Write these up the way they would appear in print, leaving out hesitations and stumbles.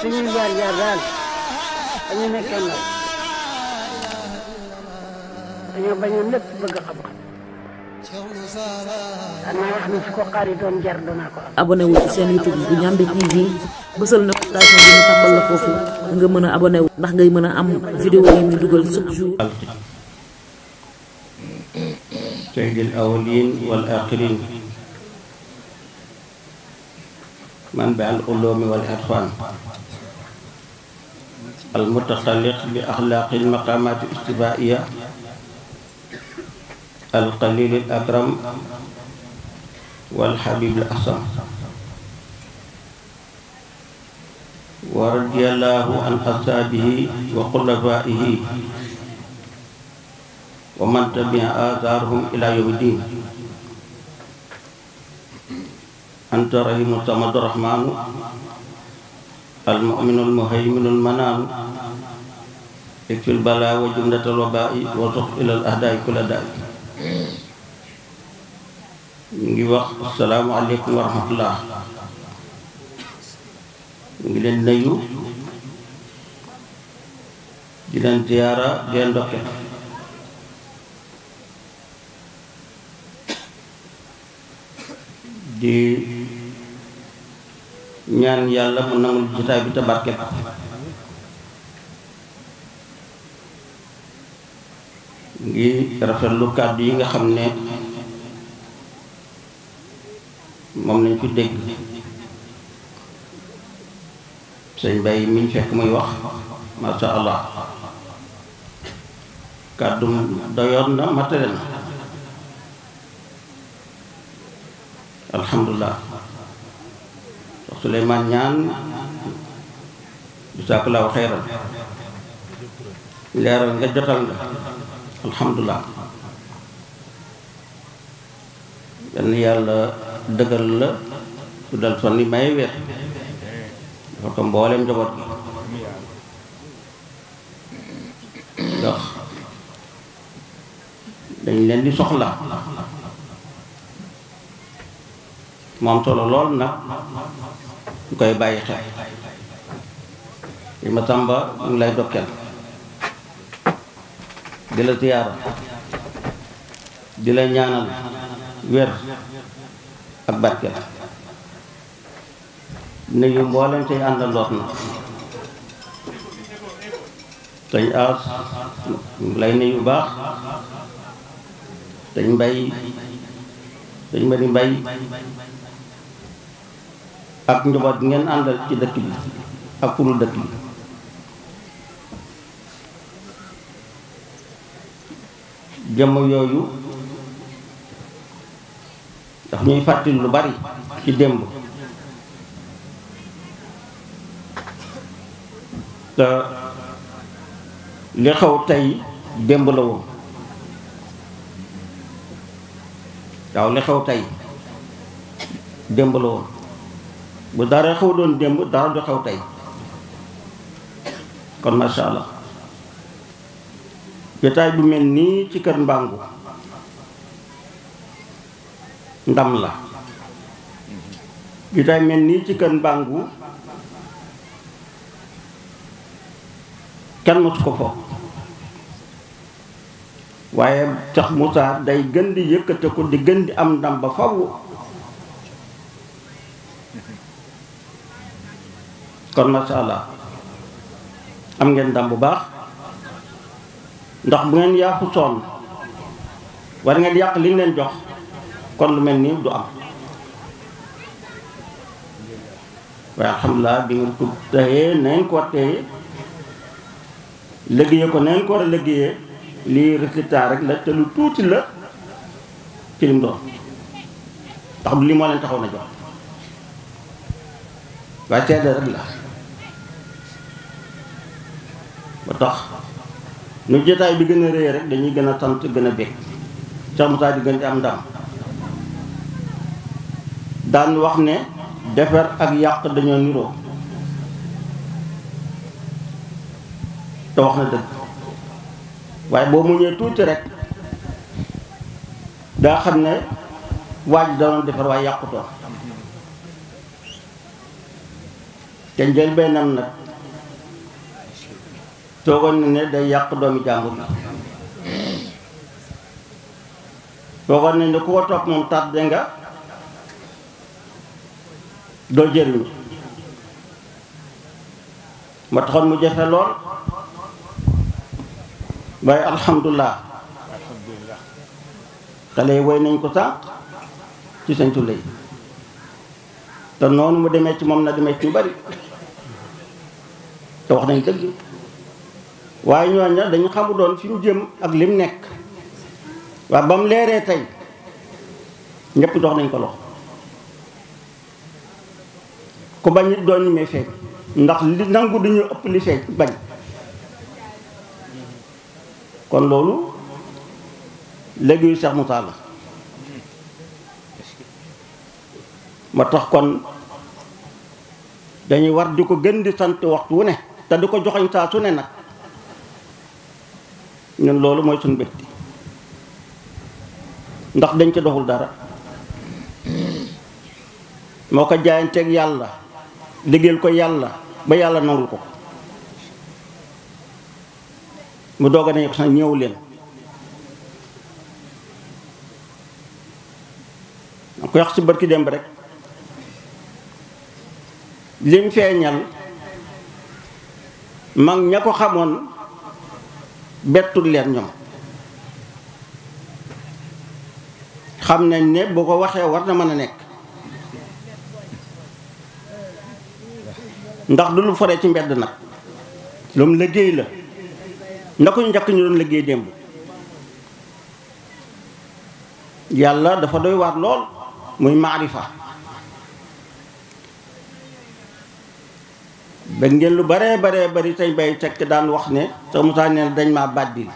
suñuy jaar jaar daal dañu nekkee ndaw dañoo bañoon lépp bëgg xam-xam xanaa wax ni su ko xaari doon jar doonaa ko am. abonné wu ci seen YouTube bu Ndiamé TV bësal notification bi ñu tàmbal la foofu nga mën a abonné wu ndax ngay mën a am vidéo yi ñu dugal chaque jour. sayyidil awwalin wal axirin manba al ulumi wal irfan al mutaxalliq bi axlaaqil maqaamaat al ijtibaaiya al qalil al akram wal habib al ahsan wa radiyallahu an ashaabihi wa xulafaihi wa man tabi'a athaarahum ila yawmi din anta rahimu samadu rahmanu al mu'minu al muhayminu al mananu ikfil bala wa jumlatal wabai wa tuq ila al ahdaai kulla daai. ñu ngi wax assalaamu aleykum wa rahmatullah. ñu ngi leen nuyu di leen ziyaara di leen ndokke di ñaan yàlla mu nangul jotaay bi te barkeel ngi rafetlu kàddu yi nga xam ne moom lañ fi dégg sëñ Bay miñ fekk muy wax masha Allah kàddu doyoon na matale na alhamdulilah wax Souleymane ñaan jazakallahu xeyran leeral nga jotal nga alhamdulilah yenn yàlla dëggal la su dal fan ni may wér dafa ko mbooleem njaboot gi ndax dañ leen di soxla moom solo lool nag ñu koy bàyyi xel yi ma tàmba ñu ngi lay dokkeel di la ziyaara di la ñaanal wér ak barkeel nuyu mboolem say àndaloot na dañ aas ñu ngi lay nuyu baax dañ mbay dañ mari mbay ak njaboot bi ngeen àndal ci dëkk bi ak kurul dëkk bi jëmm yooyu daf ñuy fàttali lu bari ci démb te li xew tey démb la woon waaw li xew tey démb la woon bu dara xew doon démb dara du xew tey kon masha Allah jotaay bu mel nii ci kër Mbangu ndam la jotaay mel nii ci kër Mbangu kenn mosu ko foog waaye tax Moussa day gën di yëkkate ko di gën di am ndam ba faw kon masha Allah am ngeen ndam bu baax ndax bu ngeen yaafu sonn war ngeen yàq li leen jox kon lu mel nii du am waaye alhamdulilah bi ngeen ko téye neen ko téye liggéeye ko neen ko war a liggéeyee lii résultat rek la te lu tuuti la ci lim doon ndax du li moo leen taxaw na jox waaye seede rek la ba tax nu jotaay bi gën a rëy rek dañuy gën a sant gën a bég Cheikh Moussa di gën di am ndam daan wax ne defar ak yàq dañoo niroo te wax na dëgg waaye boo muñee tuuti rek daa xam ne waa ji danoon defar waaye yàqutoon te njëlbeenam nag toogoon na ne day yàq doomi jàmbur la toogoon na ne ku ko topp moom tardé nga doo jëriñu ma taxoon mu jafe lool waaye alhamdulilah xale yi woy nañ ko sànq ci Sëñ Tulle yi te noonu mu demee ci moom na demee ci ñu bari te wax nañ dëgg waaye ñooña dañu xamu doon fi mu jëm ak lim nekk waaye ba mu leeree tey ñëpp dox nañ ko loxo ku bañ nit doon ñu may feeñ ndax li nangu duñu ëpp li feeñ bañ kon loolu léegi yu Cheikh Moussa la ma tax kon dañuy war di ko gën di sant waxtu wu ne te di ko joxoñ saa su ne nag ñun loolu mooy suñu mbégte ndax dañ ca doxul dara moo ko jaayanteeg yàlla liggéeyal ko yàlla ba yàlla nangul ko mu doog a ne sax ñëw leen da ko wax ci barki démb rek lim feeñal mag ña ko xamoon bettul leen ñoom xam nañ ne boo ko waxee war na mën a nekk ndax du lu foree ci mbedd nag lu mu liggéey la na ko njëkk ñu doon liggéey démb yàlla dafa doy waar lool muy maarifa ba ngeen lu baree baree bari tey bay tekk daan wax ne sa Moussa nee dañ maa bàddil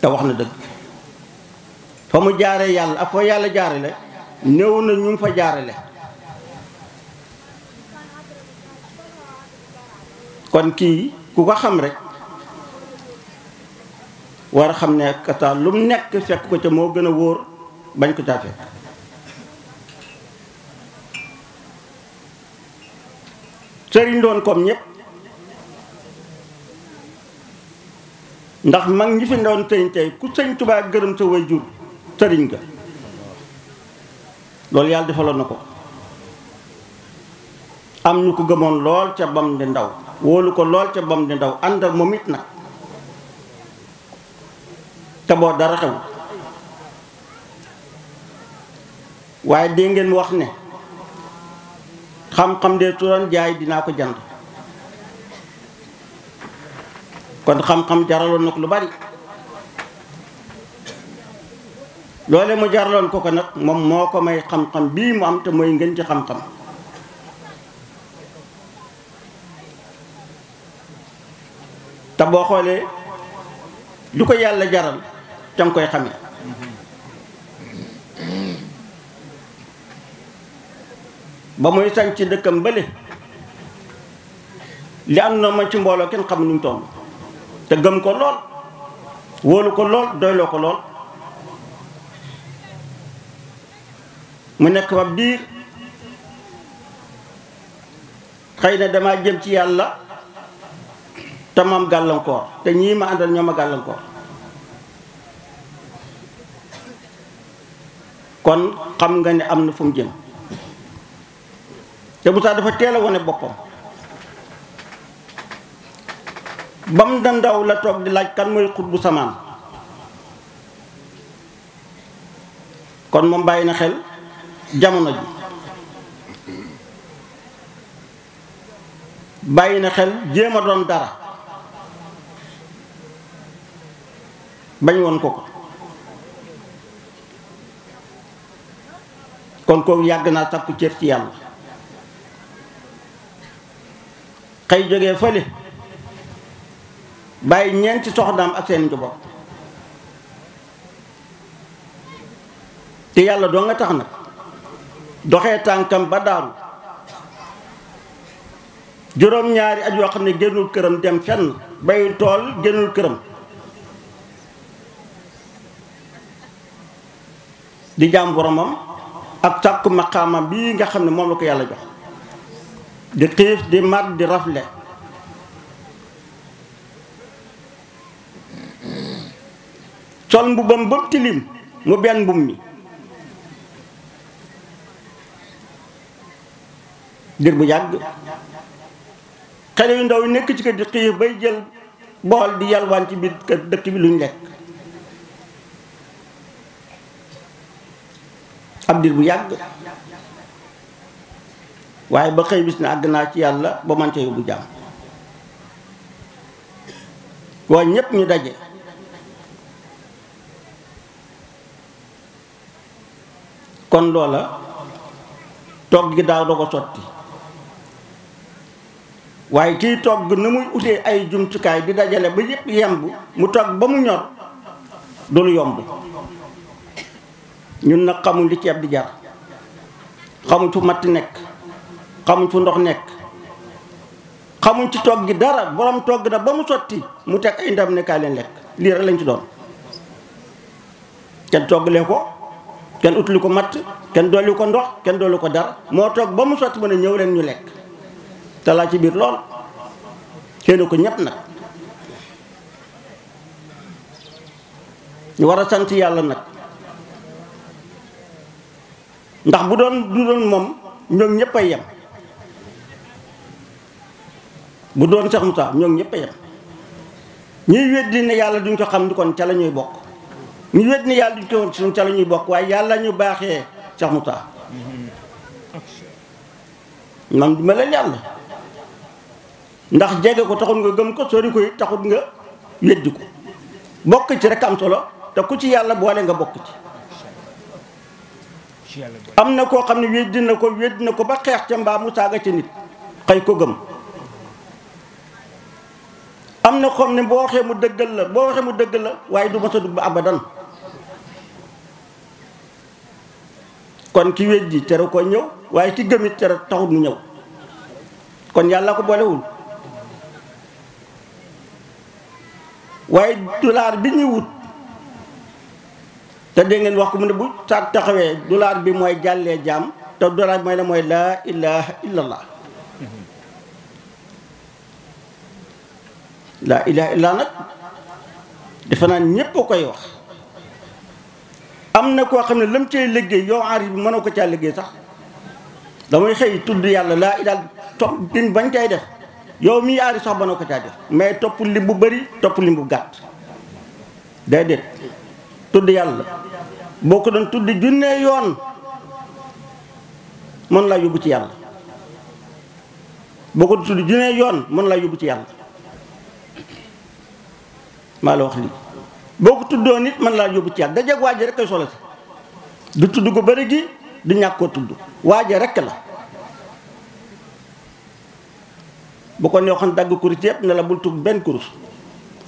te wax na dëgg fa mu jaare yàlla ak fa yàlla jaarale néew na ñu fa jaarale kon kii ku ko xam rek war a xam ne kata lu mu nekk fekk ko ca moo gën a wóor bañ ko caa fekk sëriñ doon comme ñëpp ndax mag ñi fi doon sëriñ tey ku sëñ Tuubaa gërëm sa way jur sëriñ nga loolu yàlla defaloon na ko am ñu ko gëmoon lool ca bam di ndaw wóolu ko lool ca bam di ndaw ànd ak moom it nag te boo dara xew waaye dégg ngeen wax ne xam-xam de su doon jaay dinaa ko jënd kon xam-xam jaraloon na ko lu bari loole mu jaraloon ko nag moom moo ko may xam-xam bii mu am te mooy ngeen ci xam-xam te boo xoolee lu ko yàlla jaral ca nga koy xamee ba muy sañ ci dëkkam bële li am na ma ci mbooloo kenn xam nu mu toll te gëm ko lool wóolu ko lool doyloo ko lool mu nekk fa diir xëy na damaa jëm ci yàlla te ma am gàllankoor te ñii ma àndal ñoo ma gàllankoor kon xam nga ne am na fu mu jëm te bu sax dafa teel a wane boppam ba mu da ndaw la toog di laaj kan mooy xut bu samaan kon moom bàyyi na xel jamono ji bàyyi na xel jéem a doon dara bañ woon ko kon kooku yàgg naa sàkku cër ci yàlla xëy jógee fële bàyyi ñeenti soxnaam ak seen njaboot te yàlla doo nga tax nag doxee tànkam ba daaru juróom-ñaari at yoo xam ne génnul këram dem fenn bayul tool génnul këram di jaam boromam ak sàkku maqaamam bii nga xam ne moom la ko yàlla jox di xiif di mar di rafle sol mbubbam ba mu tilim mu benn mbubb mi dir bu yàgg xale yu ndaw yi nekk ci kër di xiif bay jël bool di yalwaan ci biir kër dëkk bi luñ lekk ab dir bu yàgg waaye ba xëy bis na àgg naa ci yàlla ba man ca yóbbu jàmm waaye ñépp ñu daje kon loola togg gi daaw da ko sotti waaye kiy togg na muy utee ay jumtukaay di dajale ba yépp yemb mu togg ba mu ñor du lu yomb ñun nag xamuñ li ceeb di jar xamuñ fu matt nekk xamuñ fu ndox nekk xamuñ ci togg gi dara borom togg na ba mu sotti mu teg ay ndam ne kaay leen lekk lii rek lañ ci doon kenn toggalee ko kenn utali ko matt kenn dolli ko ndox kenn dolli ko dara moo togg ba mu sotti ma ne ñëw leen ñu lekk te laa ci biir lool xéena ko ñépp nag ñu war a sant yàlla nag ndax bu doon moom ñoom ñëpp a yem bu doon Cheikh Moussa ñoom ñëpp a yem ñuy weddi ne yàlla duñ ko xam ni kon ca la ñuy bokk ñu weddi ne yàlla duñ ko xam ca la ñuy bokk waaye yàlla ñu baaxee Cheikh Moussa man du ma leen yàlla ndax jege ko taxul nga gëm ko sori ko it taxul nga weddi ko bokk ci rek am solo te ku ci yàlla boole nga bokk ci am na koo xam ne weddi na ko ba xeex ca mbaa mu saaga ca nit xëy ko gëm am na xam ne boo waxee mu dëggal la waaye du ma sa dugg ba abadan kon ki weddi tere ko ñëw waaye ki gëmit tere taxut mu ñëw kon yàlla ko boolewul waaye dollar bi ñuy wut te dégg ngeen wax ko mu ne bu saat taxawee dollar bi mooy jàllee jaam te dollar bi mooy la mooy laa ilaha illallah laa ilaha illallah nag defe naa ñépp a koy wax am na koo xam ne lam cay liggéey yow aarif bi mënoo ko caa liggéey sax damay xëy tudd yàlla laa ilaha topp din bañ cay def yow mii aarif sax mënoo ko caa def mais topp lim bu bëri topp lim bu gàtt déedéet tudd yàlla boo ko doon tudd junne yoon mën laa yóbbu ci yàlla boo ko doon tudd junne yoon mën laa yóbbu ci yàlla maa la wax lii boo ko tuddoo nit mën laa yóbbu ci yàlla dajeeg waaje rek koy solo si du tudd ko bëri gi du ñàkk koo tudd waaje rek la bu ko neexoon dagg kurus yëpp ne la bul tudd benn kurus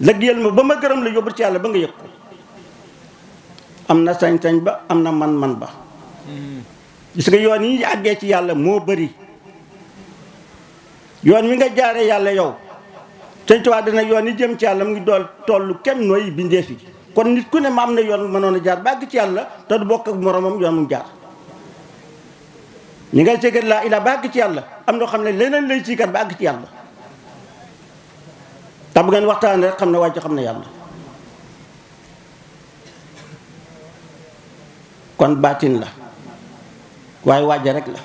lëggéeyal ma ba ma gërëm la yóbbu ci yàlla ba nga yëg ko am na sañ-sañ ba am na man-man ba gis nga yoon yi àggee ci yàlla moo bëri yoon wi nga jaaree yàlla yow Sëñ Tuubaa dina yoon yi jëm ci yàlla mu ngi dool tollu kenn nooy bindee fi kon nit ku ne ma am na yoon mënoon a jaar ba àgg ci yàlla te du bokk ak moromam yoon mu jaar ñi ngay seekat laa ilaa ba àgg ci yàlla am na xam ne leneen lay siikat ba àgg ci yàlla tax bu ngeen waxtaan rek xam ne wàcc xam ne yàlla kon baatin la waaye waaja rek la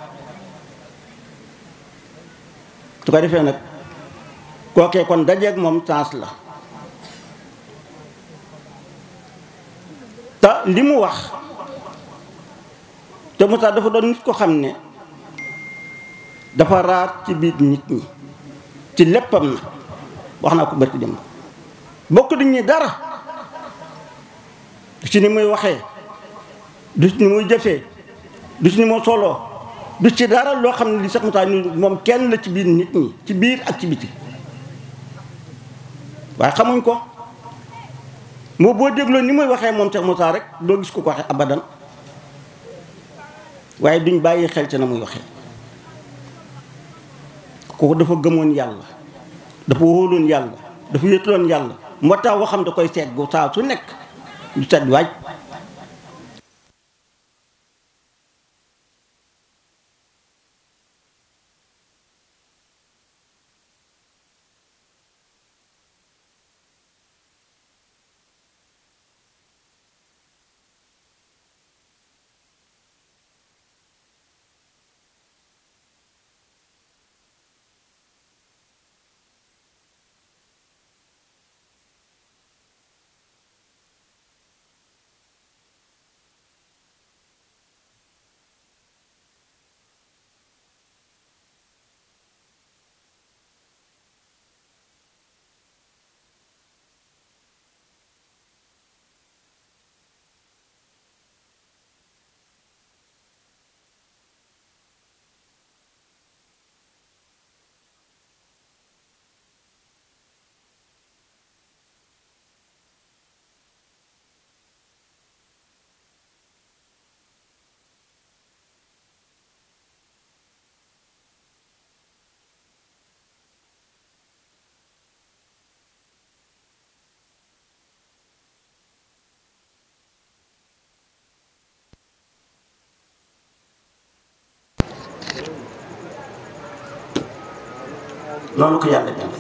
su ko defee nag kookee kon dajeeg moom chance la te li mu wax te Moussa dafa doon nit ko xam ne dafa raar ci biir nit ñi ci léppam na wax naa ko barki dem bokk duñ ñi dara du ci ni muy waxee du ci ni muy jëfee du ci ni mu soloo du ci dara loo xam ne li sax Moussa ni moom kenn la ci biir nit ñi ci biir ak ci biti waaye xamuñ ko moo boo dégloo ni muy waxee moom Cheikh Moussa rek doo gis ko ko waxee abadan waaye duñ bàyyi xel ci na muy waxee kooku dafa gëmoon yàlla dafa wóoloon yàlla dafa yëtloon yàlla moo tax waxam da koy seet gu saa su nekk du set waaj noonu ko yàlla bind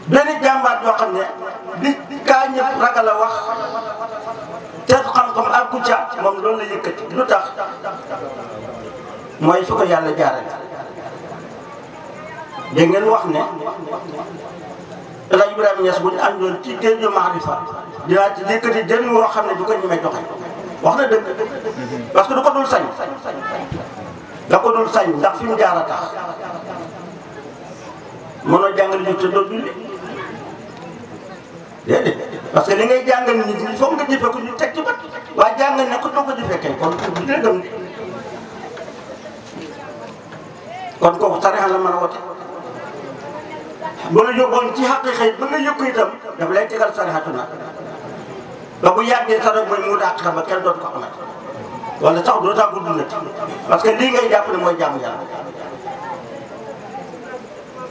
benn jàmbaat yoo xam ne bi kaa ñëpp ragal a wax te xam-xam ak ku ca moom loolu la yëkkati lu tax mooy su ko yàlla jaarale dégg ngeen wax ne El Hadj Ibrahima Niass bu ñu àndoon ci géeju maarifa dinaa ci yëkkati jën woo xam ne du ko ñemee joxe wax na dëgg parce que du ko dul sañ da ko dul sañ ndax fi mu jaar a tax mënoo jàngale ñu te doo julli déedéet parce que li ngay jàngal nit ñi foog nga jëfee ko ñu teg ci bët waaye jàngal ne ko doo ko jëfee kay kon dina gëm kon kooku tarixa la mën a wote bu la yóbboon ci xaqiqa yi ba nga yëkku itam daf lay tegal sarixatu nag ba bu yàggee sa rek mooy mu dàq ba kenn doot ko xamante wala sax doo tax gudd na parce que lii ngay jàpp ne mooy jaamu yàlla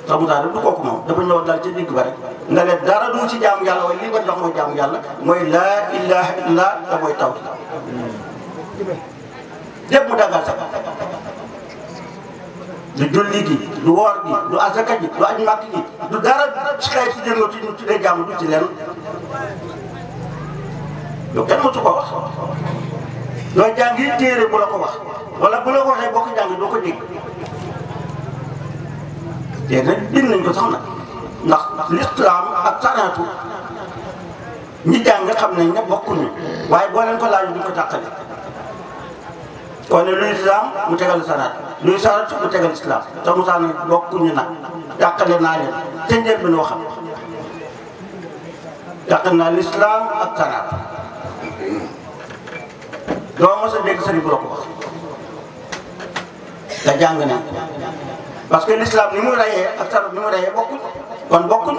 sax mu daal du kooku moom dafa ñëw dal ci digg ba rek nga ne dara du ci jaamu yàlla waaye lii ba dox mooy jaamu yàlla mooy laa ilaha illallah te mooy taw lépp mu daggal sa du julli gi du woor gi du asaka gi du aj màkk gi du dara ci xëy ci jëngatu ñu tuddee jaamu du ci lenn yow kenn mësu ko wax doo jàngi téere bu la ko wax wala bu la ko waxee boo ko jàngi doo ko dégg te nag bind nañ ko sax nag ndax l'islam ak sariatu ñi jàng xam nañ ne bokkuñu waaye boo leen ko laaju duñ ko tàqale kon ne luy islam mu tegal sariat luy sariat mu tegal islam te Moussa ne bokkuñu nag tàqale naa leen te njël bi noo xam tàqale naa l'islam ak sariat doo mos a dégg sëriñ bu la ko wax te jàng nañ parce que l'islam ni muy rayee ak sariat ni muy rayee bokkuñ kon bokkuñ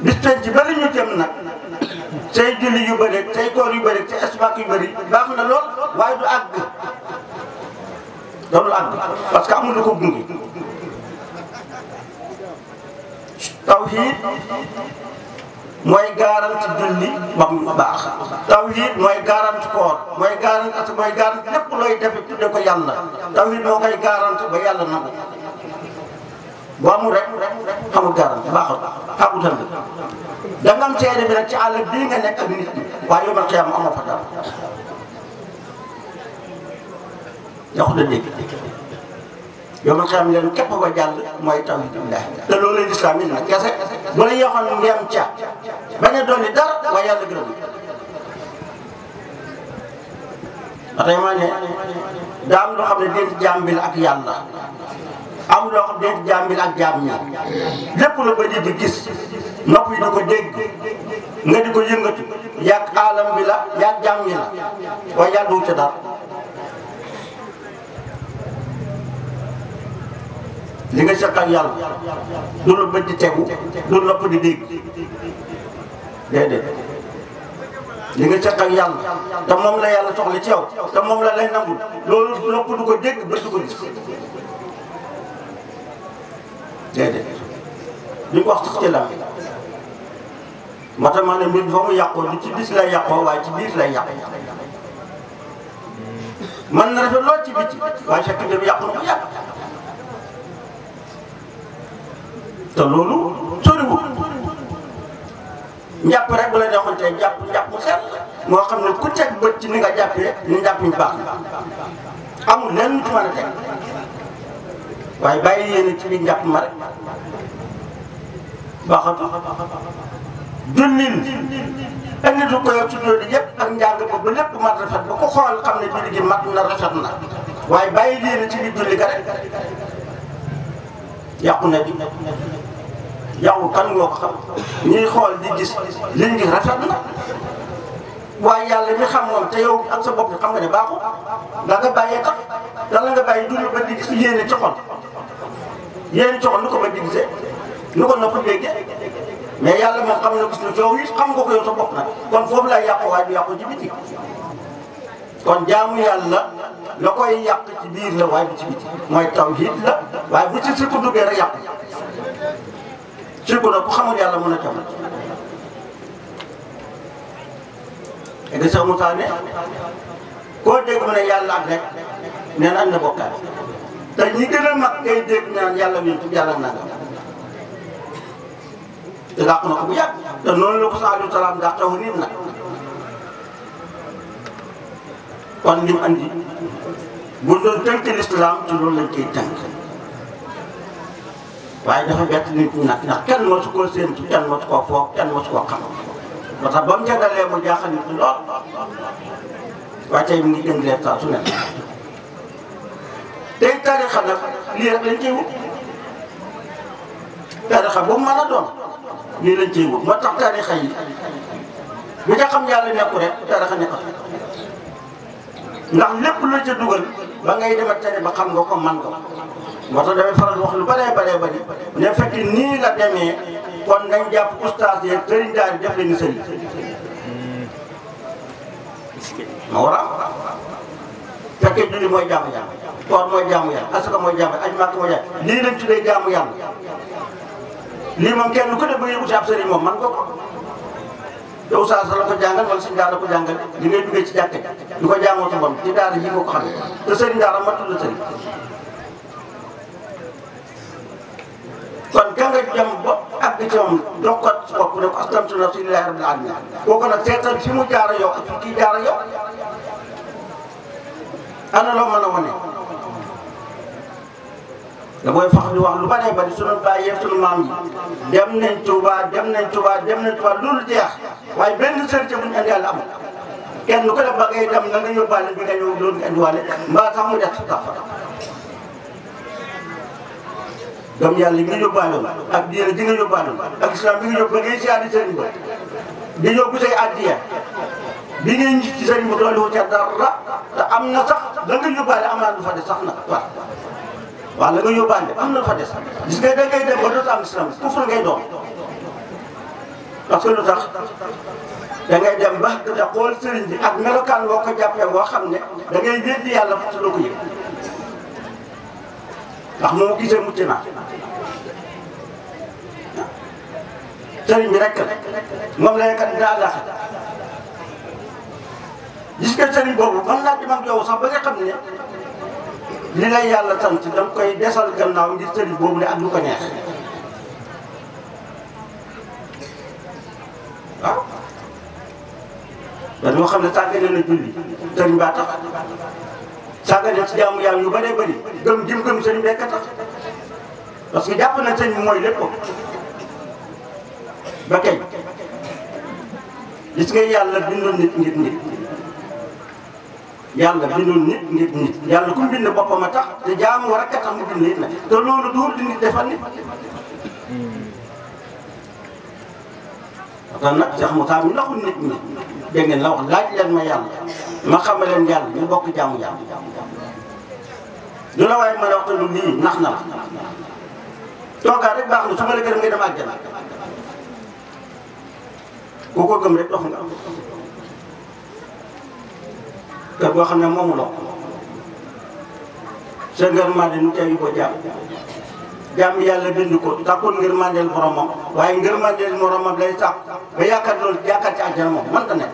bis penc ba li ñu jëm nag say julli yu bëri say koor yu bëri say asbaak yu bëri baax na lool waaye du àgg doonul àgg parce que amul lu ko gunge tawhid mooy garanti julli ba mu baax tawhid mooy garanti koor mooy garanti lépp looy defe tudde ko yàlla tawhid moo koy garanti ba yàlla nangu bu amul rek xamul garanti baaxul xamutal da nga am seede bi nag ci àll bii nga nekk ak nit ñi waaye yomal xiyam amoo fa dara yaxu da dégg yomal xiyam leen képp ko jàll mooy tawhid billahi te loolu lay lislaam yi nag kese bu la yoxoon ngeen ca bañ a dolli dara waaye yàlla gërëm ba tey maa ne daa am loo xam ne dént jaam bi la ak yàlla am loo xam dént jaam bi la ak jaam ñi lépp la ba di gis nopp yi di ko dégg nga di ko yëngatu yàgg aalam bi la yàgg jaam ñi la waaye yàlla du ca dara li nga seq ak yàlla du la bët di tegu du la nopp di dégg déedéet li nga seq ak yàlla te moom la yàlla soxla ci yow te moom la lay nangul loolu nopp du ko dégg bët du ko gis déedéet li ko wax ci la moo tax maa ne mbir bi fa mu yàqoo du ci bis lay yàqoo waaye ci biir lay yàqoo man na rafet lool ci biti waaye fekk bi yàqu na ko yàq te loolu soriwul njàpp rek bu la neexoon tey njàpp mu set moo xam ne ku teg bët ci ni nga jàppee ni njàpp ñu baax na amul lenn lu ci mën a teg waaye bàyyi yéene ci biir njàpp ma rek baaxatu jullil indi du ko yor ci loolu yëpp ak njàng ba lépp mat rafet ba ko xool xam ne julli gi mat na rafet na waaye bàyyi yéene ci biir julli ga rek yàqu na di yàqu kan ngoo ko xam ñuy xool di gis liñ gis rafet na waaye yàlla mi xam moom te yow ak sa bopp xam nga ne baaxul da nga bàyyee tax dala nga bàyyi dund ba di gis yéene ci xol yéene ci xol lu ko ba di gisee lu ko nopp déggee mais yàlla moom xam na gis na coow it xam nga ko yow sa bopp nag kon foofu lay yàqu waaye du yàqu ci biti kon jaamu yàlla la koy yàq ci biir la waaye du ci biti mooy tawhid la waaye bu ci sirku duggee rek yàqu sirku nag ku xamul yàlla mën a jam et sa Moussa ne koo dégg mu ne yàlla ak rek nee na am na bokkaat te ñi gën a mag ngay dégg ñaan yàlla yonent bi yàlla nangam te dàq na ko bu yàgg te noonu la ko sa alayhi salaam dàqewu nit nag kon lim andi bu doon tënk lislaam ci loolu lañ koy tënk waaye dafa bett nit ñi nag ndax kenn mosu koo séentu kenn mosu koo foog kenn mosu koo xam ba tax ba mu ca dalee mu jaaxal nit ñi lool waaye tey mu ngi gën leer saa su ne tey tarixa nag lii rek lañ ciy wut tarixa bu mu mën a doon lii lañ ciy wut moo tax tarixa yi bu ca xam yàlla nekku rek tarixa nekk ndax lépp lu ca dugal ba ngay dem ak tane ba xam nga ko man nga moo tax damay faral wax lu bëree bëri ne fekk nii la demee kon nañ jàpp ustaas yeeg sëriñ daal def leen ni sëriñ ma war a fekkee julli mooy jaamu yàlla koor mooy jaamu yàlla asaka mooy jaamu aj màkk mooy jaamu lii lañ tuddee jaamu yàlla lii moom kenn ku ne ba yëngu ci ab sëriñ moom man nga ko yow saa sa la ko jàngal wala sëriñ daara la ko jàngal li ngay duggee ci jàkka di ko jaamoo sa borom ci daara ji nga ko xam te sëriñ daara matul la sëriñ kon ka nga jëm ba àgg ci moom jox ko sa bopp ne ko aslamtu nafsi lillahi rabbil alamin kooku nag seetal fi mu jaara yow ak fi kii jaara yow ana loo mën a wane da booy fax di wax lu bëree bëri sunu baay yeeg sunu maam yi dem nañ Touba dem nañ Touba loolu jeex waaye benn sëriñ bu ñu andi yàlla amul kenn ku def ba ngay dem na nga yóbbaale bi nga ñëw loolu nga indiwaale mbaa sax mu def si tax fa gëm yàlla yi nga yóbbaaloon ak diine ji nga yóbbaaloon ak islam bi nga yóbbu ba ngay siyaari sëriñ ba di yóbbu say addiya bi ngay nit ci sëriñ ba doole wu ca dara te am na sax la nga yóbbaale amaan du fa des sax nag waaw la nga yóbbaale am na lu fa des gis nga da ngay dem ba dootu am islam kufur ngay doon parce que lu tax da ngay dem ba da xool sëriñ bi ak melokaan boo ko jàppee boo xam ne da ngay weddi yàlla fa doo ko yëg ndax moo gisee mucc naa sëriñ bi rek moom la yekkat dina àllaax gis nga sëriñ boobu man laa dem ak yow sax ba nga xam ne li lay yàlla sant da nga koy desal gannaaw ngir sëriñ boobu ne ak lu ko neex waaw dañoo xam ne tàggane na julli sëriñ baa tax sàggane ci jaamu yàlla yu bëree bëri gëm sëriñ bekk tax parce que jàpp na sëriñ bi mooy lépp ba kañ gis nga yàlla bindoon nit ngir nit yàlla bindoon nit ngir nit yàlla ku mu bind boppam a tax te jaamu war a tax mu bind nit na te loolu duur di nit defal nit kon nag Cheikh Moussa mi ndaxul nit ñi dégg ngeen la wax laaj leen ma yàlla ma xamal leen yàlla ñu bokk jaamu yàlla du la waaye mën a wax te lu lii nax na la toogaa rek baax na su ma la gërëm ngay dem àjjana ku ko gëm rek dox nga kër boo xam ne moomu la sa ngërmande nu tey yu ko jaam yàlla bind ko takkul ngërmandeel boromam waaye ngërmandeel moromam lay sàkk ba yaakaar loolu yaakaar ci àjjana moom man ta nekk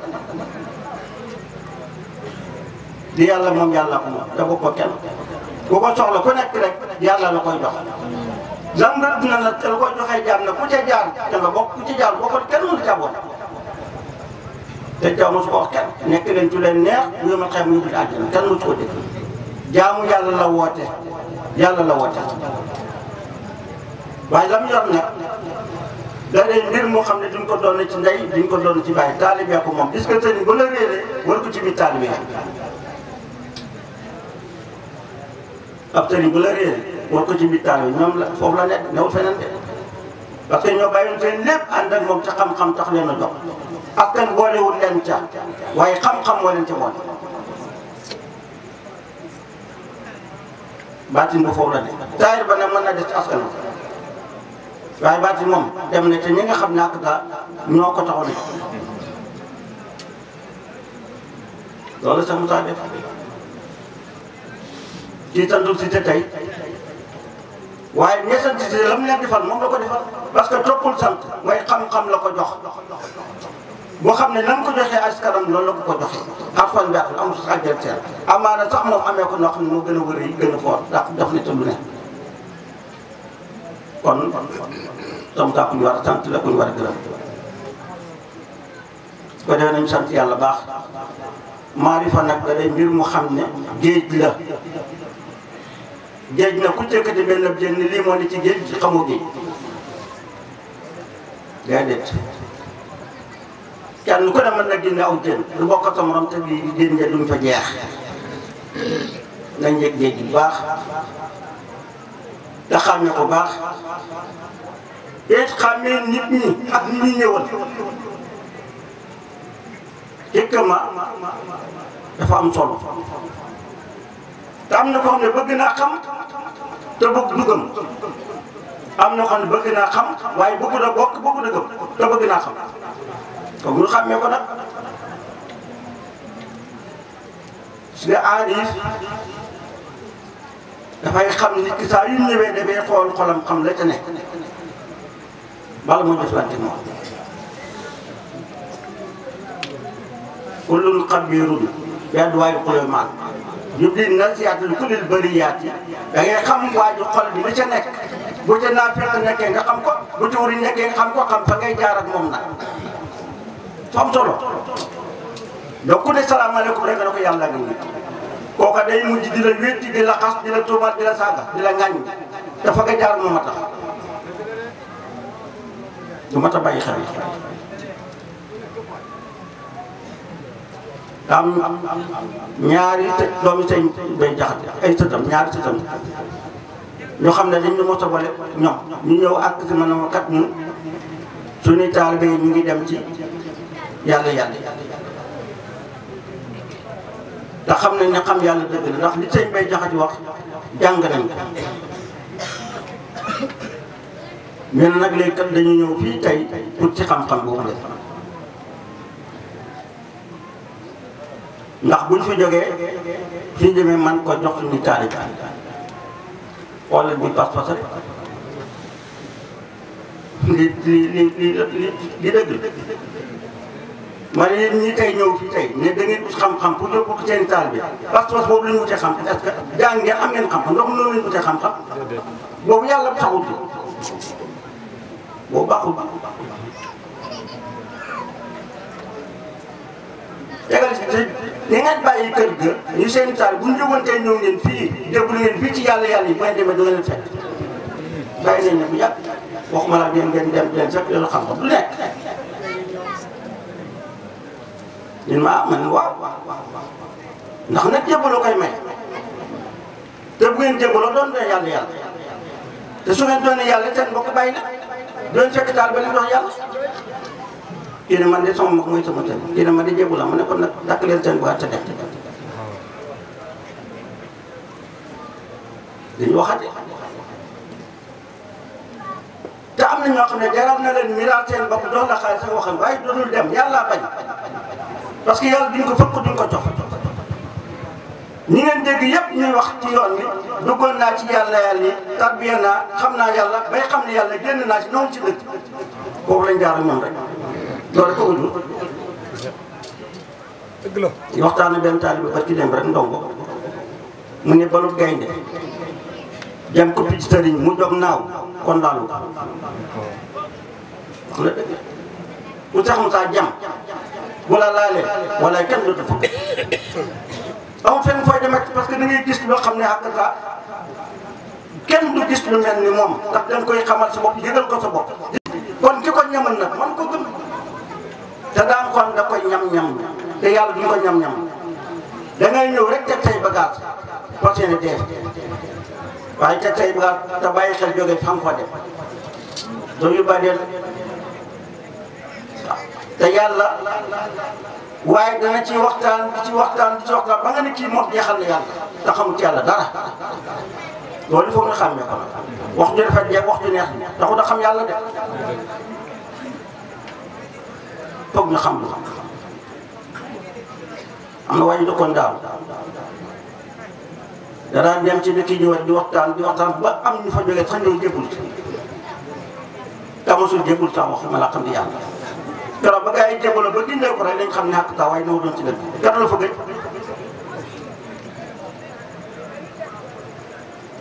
di yàlla moom yàlla ko moom da ko kenn ku ko soxla ku nekk rek yàlla la koy jox lan nga dina la te la koy joxee jaam na ku ca jaar te nga bokk ku ca jaar bokkul kenn mënu ca boole te jaam mosu ko wax kenn nekk leen ci leen neex ñu ma xeeb ñu àjjana kenn mosu ko dégg jaamu yàlla la woote waaye lam yor nag da day mbir moo xam ne duñ ko doon ci ndey duñ ko doon ci bàyyi taalibe ko moom gis nga sëriñ ba la réeree war ko ci biir taalibe ab sëriñ bu la réeree war ko ci biir taalibe ñoom la foofu la nekk newul feneen de parce que ñoo bàyyiwoon seen lépp ànd ak moom ca xam-xam tax leen a jox askan boolewul leen ca waaye xam-xam moo leen ca boole baatin bu foofu la de taayir ba nag mën na des ci askan waaye baatin moom dem na te ñi nga xam ne ak daa ñoo ko taxoon loolu sax Moussa def ci santul si te tey waaye ña sant si la mu leen defal moom la ko defal parce que toppul sant mooy xam-xam la ko jox boo xam ne nan ko joxee askanam loolu la ko joxee ak fan bi amul sax àjjana seen amaana sax moom amee ko noo xam ne moo gën a wër yi gën a foor ndax def na te lu ne kon tam taa ku ñu war a sant la ku ñu war a gërëm ko defee nañu sant yàlla baax maarifa nag da day mbir mu xam ne géej la géej na ku cëkkati benn jën ni lii moo ne ci géej ci xamoo géej déedéet kenn ku ne mën na génne aw jën lu bokk sa morom te bi génne duñ fa jeex nañ yëg géej bu baax te xàmme ko baax it xàmmee nit ñi ak nit ñi ñëwal jëkkëma dafa am solo te am na ko xam ne bëgg naa xam te bëgg du gëm am na ko xam ne bëgg naa xam waaye bëgg na bokk bëgg na gëm te bëgg naa xam comme ñu xàmmee ko nag su nga aarif dafay xam nit ki saa yu ñëwee dafay xool xolam xam la ca nekk bala moo jëflante moom kullun xabirun bi adwaa'il xulumaat yubdi nasiihata li kullil bariyaat da ngay xam waa ji xol bi li ca nekk bu ca naafiq nekkee nga xam ko bu ca wuri nekkee nga xam ko xam fa ngay jaar ak moom nag fa am solo donc ku ne salaamaaleykum rek na ko yàlla ngi nii kooka day mujj di la wétti di la xas di la tuumaat di la saaga di la ŋàññ dafa nga jaar moom a tax du mat a bàyyi xel am ñaari doomi sëñ bay jaxate ay sëtam ñaari sëtam ñoo xam ne dañ ñu mos a boole ñoom ñu ñëw ak si man ma kat ñun suñuy taalibe yi ñu ngi dem ci yàlla te xam nañ ne xam yàlla dëgg la ndax li sëñ bay jaxati wax jàng nañ ko mais nag léegi kat dañu ñëw fii tey pour ci xam-xam boobu la ndax buñ fi jógee fi demee man ko jox suñu taalibe xoolal bi pas-pas rek li dëgg ma ne yéen ñi tey ñëw fii tey ne da ngeen ut xam-xam pour ñu bokk seen taalibe pas-pas boobu la ñu wutee xam est-ce que jàng ngeen am ngeen xam-xam ndox noonu la ñu wutee xam-xam boobu yàlla taxul boobu baaxul tegal si te ni ngeen bàyyi kër ga ñu seen taal bu ñu jógoon tey ñëw ngeen fii déglu ngeen fii ci yàlla yi bu ngeen demee du ngeen fekk bàyyi nañ ne bu yàgg waxuma la ngeen dem leen sax loolu xam-xam du nekk ñun man waaw ndax nag jébbaloo koy may te bu ngeen jébbaloo doon doon yàlla te su ngeen doonee yàlla seen mbokk bàyyi na doon fekk taal ba leen dox yàlla kii ne man de sama mag mooy sama tën kii ne man de jébbaloo ma ne kon nag dakk leen seen boîte te dem dañu waxate te am na ñoo xam ne jaral na leen miraal seen bopp jox la xaalis sa waxam waaye doonul dem yàlla bañ parce que yàlla duñ ko fëkk duñ ko jox ñi ngeen dégg yëpp ñuy wax ci yoon bi duggoon naa ci yàlla yi tarbiya naa xam naa yàlla bay xam ne yàlla génn naa ci noonu ci dëkk boobu lañ jaar ak ñoom rek loolu rek ko wujur dëgg la waxtaane benn taalibe ba ci dem rek ndongo mu ne balu gaynde jam ko picc sëriñ mu jóg naaw kon laalu wax la dëgg ku sax mu saa jam bu la laalee wala kenn du def amul fenn fooy demee parce que da ngay gis loo xam ne ak kenn du gis lu mel ni moom ndax da nga koy xamal sa bopp yëgal ko sa bopp. kon ki ko ñamal nag man ko gëm te daan kon da koy ñam-ñam te yàlla duñ ko ñam-ñam da ngay ñëw rek teg say bagage parce que dee waaye teg say bagage te bàyyi xel jógee xam fa dem doo yu ba deel te yàlla waaye dana ci waxtaan di ci waxtaan ba nga ne kii moom jeexal na yàlla te xamul ci yàlla dara loolu foog nga xàmmee ko nag wax ju rafet jeeg wax ju neex taxu da xam yàlla de foog nga xam lu am na waaye dëkkoon daaw danaa dem ci dëkk yi ñëwaat di waxtaan ba am ñu fa jógee sax ñëw jébbul te mosul jébbul sax waxuma laa xam di yàlla keroog ba gars yi jébaloo ba dindee ko rek dañ xam ne ak taa waaye noo doon ci dëkk keroog la fa gëj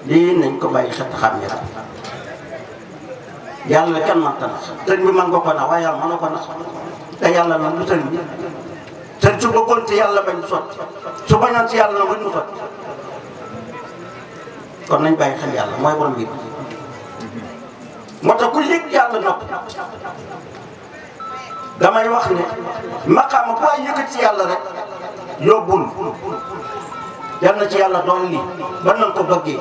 lii nañ ko bàyyi xet xam ne yàlla kenn mënta nax sëriñ bi mën nga ko nax waaye yàlla mën na ko nax te yàlla nag du sëriñ bi sëriñ su bëggoon ci yàlla bañ sotti su bañoon ci yàlla nag bañ mu sotti kon nañ bàyyi xel yàlla mooy borom bi moo tax ku yëg yàlla noppi damay wax ne maqaama bu ay yëkkati ci yàlla rek yóbbul yal na ci yàlla doon lii ba nañ ko bëggee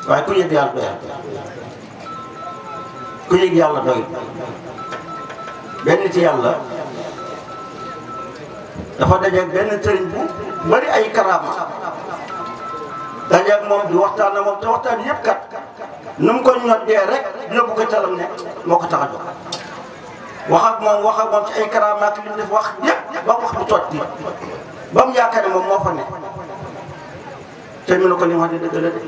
waaye ku yëg yàlla doyal ku yëg yàlla doy benn ci yàlla dafa dajeeg benn sëriñ bu bari ay karaama dajeeg moom di waxtaan na moom te waxtaan yëpp kat nu mu ko ñoddee rek yóbbu ko calam ne moo ko tax a jóg wax ak moom ci ay karaama ak li mu def wax yëpp ba wax bu sotti ba mu yaakaar ne moom moo fa ne te mu ne ko li ma wax de dëgg la de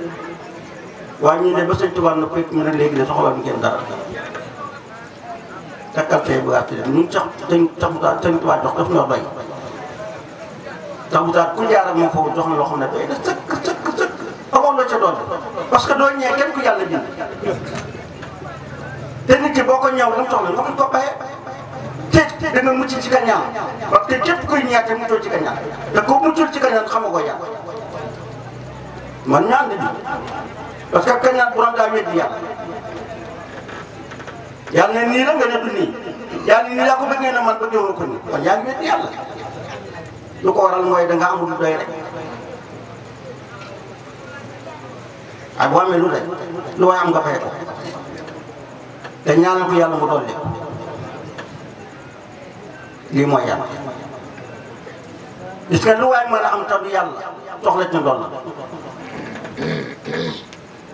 waaye ñii de ba sëñ Tuubaa na koy mu ne léegi de soxla ñu kenn dara takkal fee bu gàtt dem ñun sax sëñ Tuubaa jox daf ñoo doy tax bu daal ku jaar ak moom foofu jox na loo xam ne doy na sëkk amoon la ca doon parce que doo ñëwee kenn ku yàlla bind te nit ki boo ko ñëw lam soxla nga mën ko bayee te da nga mucc ci kañaan parce que képp kuy ñaate muccoo ci kañaan te ko muccul ci kañaan xama ko yàlla man ñaan di parce que kañaan borom daa weddi yàlla yàlla ne nii la nga ne du nii yàlla nii yaa ko bëggee na man bëggee woon ko nii kon yaa ngi weddi yàlla lu ko waral mooy da nga amul lu doy rek ak boo amee lu doy lu waay am nga fay ko te ñaanal ko yàlla mu dolli ko lii mooy yàlla gis nga lu waay mën a am taw yàlla soxla ci doon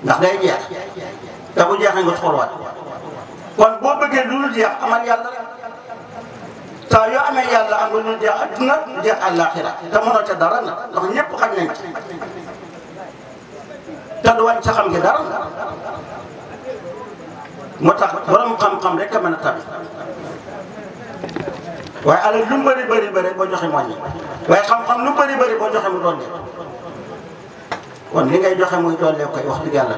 ndax day jeex te bu jeexee nga xoolwaat kon boo bëggee lu dul jeex amal yàlla rek saa yoo amee yàlla am nga lu dul jeex adduna jeex àllaaxira te mënoo ca dara nag ndax ñëpp xaj nañ ci te du wàññi sa xam gi dara moo tax borom xam-xam rek a mën a tabi waaye alal lu mu bëri boo joxe moññi waaye xam-xam lu bëri boo joxe mu doon kon li ngay joxe muy doole koy wax dëgg yàlla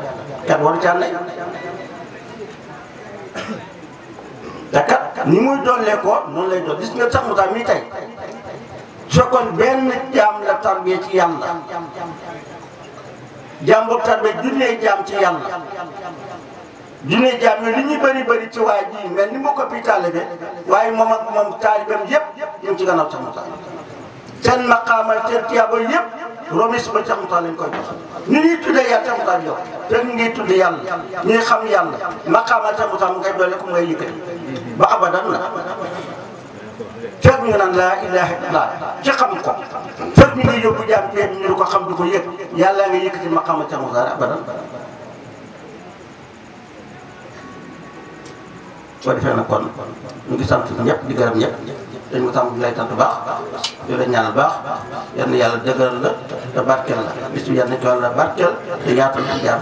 kat waru caa lay te kat ni muy doole ko noonu lay doon gis nga sax mu tax mii tey su fekkoon benn jaam la tarbiyee ci yàlla jaam boobu tarbiyee junnee jaam ci yàlla junnee jaam yooyu li ñuy bëri ci waa ji mel ni moo ko bii taalibe waaye moom ak moom taalibeem yëpp ñu ngi ci gannaaw sax mu tax seen maqaama seen tiyaaba yëpp romis ba sax mu tax lañ koy jox ni ñuy tuddee yàlla sax mu tax jox te ñu ngi tudd yàlla ñuy xam yàlla maqaama sax mu tax mu ngay doole ko ngay yëkkati ba abadan la fekk ñu naan laa ilaaha illallaah ci xam ko fekk ñu ngi yóbbu jaam ci ñu ko xam di ko yëg yàlla nga yëkkati maqaama sax mu tax abadan soo defee nag kon ñu ngi sant ñëpp di gërëm ñëpp dañ ko tàmm di lay sant baax di la ñaanal baax yal na yàlla dëgëral la te barkeel la bis bi yal na ci yàlla barkeel te yaatal ci jaar